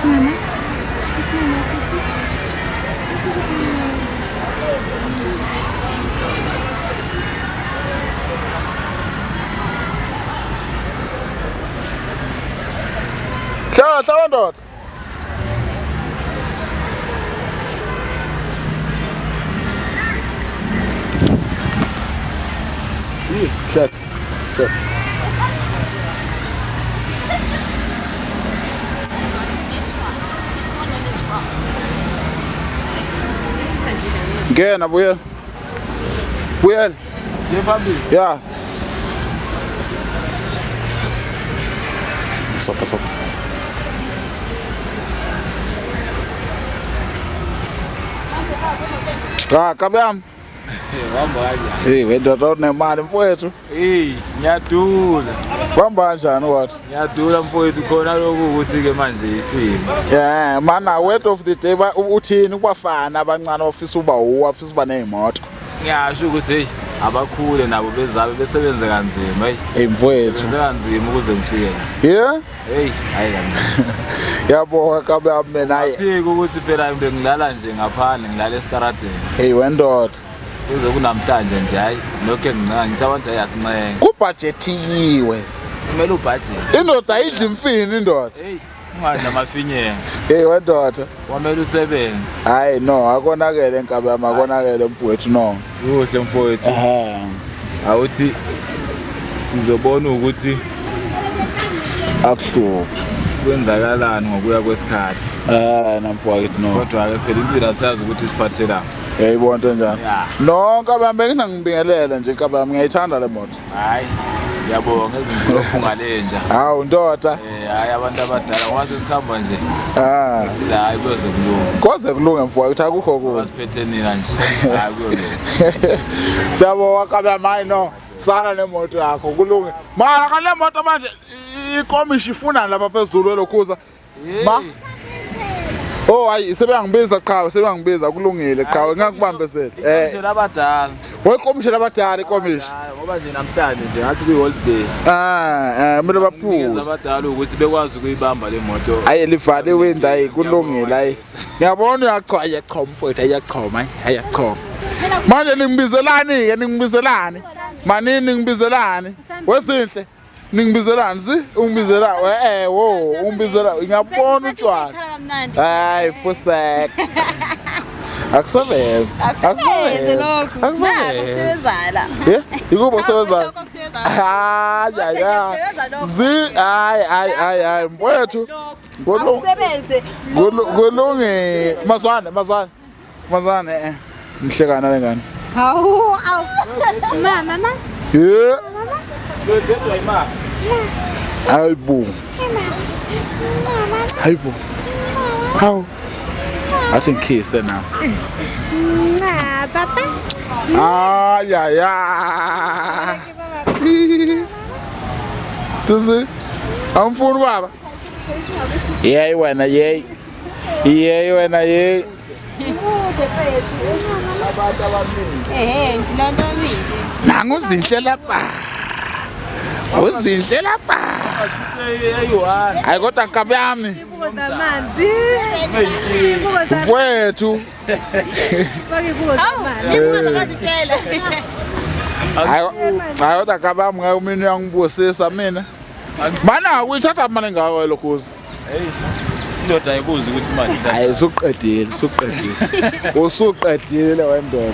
Kiss mama. Kiss mama, sisi. Hlahla wendoda. Hlahla. Hlahla. Ngena buyela. Buyela. Ya. Sopa sopa. Ah, kabi yami. Hamba kanjani? Hey, wendoda unemali mfowethu. Hey, ngiyadula. Kuhamba kanjani wathi? Ngiyadula mfowethu khona lokhu ukuthi ke manje isimo. Yeah, mana word of the day uthini kubafana abancane ofisa uba uwa afisa uba nezimoto. Ngiyasho ukuthi hey abakhule nabo bezabe besebenze kanzima hey. Hey mfowethu. Sebenze kanzima ukuze ngifike la. Yeah? Hey, hayi kancane. Yabonga kabi yami mina hayi. Phika ukuthi phela bengilala nje ngaphandle ngilala esitaradeni. Hey wendoda. Kuze kunamhlanje nje hayi lokho engincane ngithi abantu ayasincenga. Kubhajethiwe. Kumele ubudget. Indoda ayidli imfini indoda. Hey, ungadla amafinyela. Hey wendoda. Kwamele usebenze. Hayi no, akonakele nkabi yami, akonakele mfowethu no. Kuhle mfowethu. Ehhe. Awuthi sizobona ukuthi Akuhluphi. kwenzakalani ngokuya kwesikhathi. Eh namfowethu no. Kodwa ke phela impilo asazi ukuthi siphathelani. Yayibona into enjani. Yeah. No, nkabi yami bengingangibingelele nje nkabi yami ngiyayithanda le moto. Hayi, ngiyabonga ezinkulu ngalenja. Hawu ndoda. Eh hayi abantu abadala ngoba sesihamba nje Ah. sila hayi kuyoze kulunge. Koze kulunge mfowethu akukho kubi. Basiphethe nina nje. Hayi kuyolunga. Siyabonga nkabi yami hayi no. Sala nemoto yakho kulunge. Mara kale moto manje ikomishi ifuna lapha phezulu elokhuza. Ma. Oh hayi sebeyangibiza qhawe sebeyangibiza kulungile qhawe ngakubambezela. Eh Ngisho labadala. wekomishi labadala ikomishi. Hayi ngoba nje namhlanje nje ngathi kuyi holiday. Ah eh kumele Nikeza baphuze. abadala ukuthi bekwazi ukuyibamba le moto. Ayi livaliwe indawo ayi kulungile ayi. Ngiyabona uyachoma ayachoma mfowethu ayachoma ayachoma. Manje ningibizelani ke ningibizelani? Manini ningibizelani? Wezinhle ningibizelani si? Ungibizela eh wo ungibizela ngiyabona utshwala. Hayi fusek. Akusebenzi. Akusebenzi lokhu. Nakho Akusebenzi. kusebenzala. Yeah, ikubo kusebenza. Lokho kusebenza. Hayi hayi. Kusebenza lokho. Zi hayi hayi hayi hayi mfowethu. Ngolo- Akusebenze. Kulunge mazwane mazwane mazwane eh nihlekana lengane. Hawu, awu. Mama, mama. Yeah. Hayibo. Hayibo. Hawu. Athi ngikhise na. Mwah, papa. Ay ay ay. Sisi. Awumfuni baba. Yey wena yey. Yey wena yey. Ehe, ngilanto mina. Nangu uzinhle lapha. Uzinhle lapha. Hayi kodwa nkabi yami. Ibuko zamanzi. Ibuko zamanzi. Mfowethu. Faka ibuko zamanzi. Ibuko zamanzi phela. Hayi hayi kodwa nkabi yami ngeke mina uyangibusisa mina. Mana uyithatha mali ngawe lokhuzi. Hey. Indoda ayibuzi ukuthi imali ithatha. Hayi usuqedile usuqedile. Usuqedile wendoda.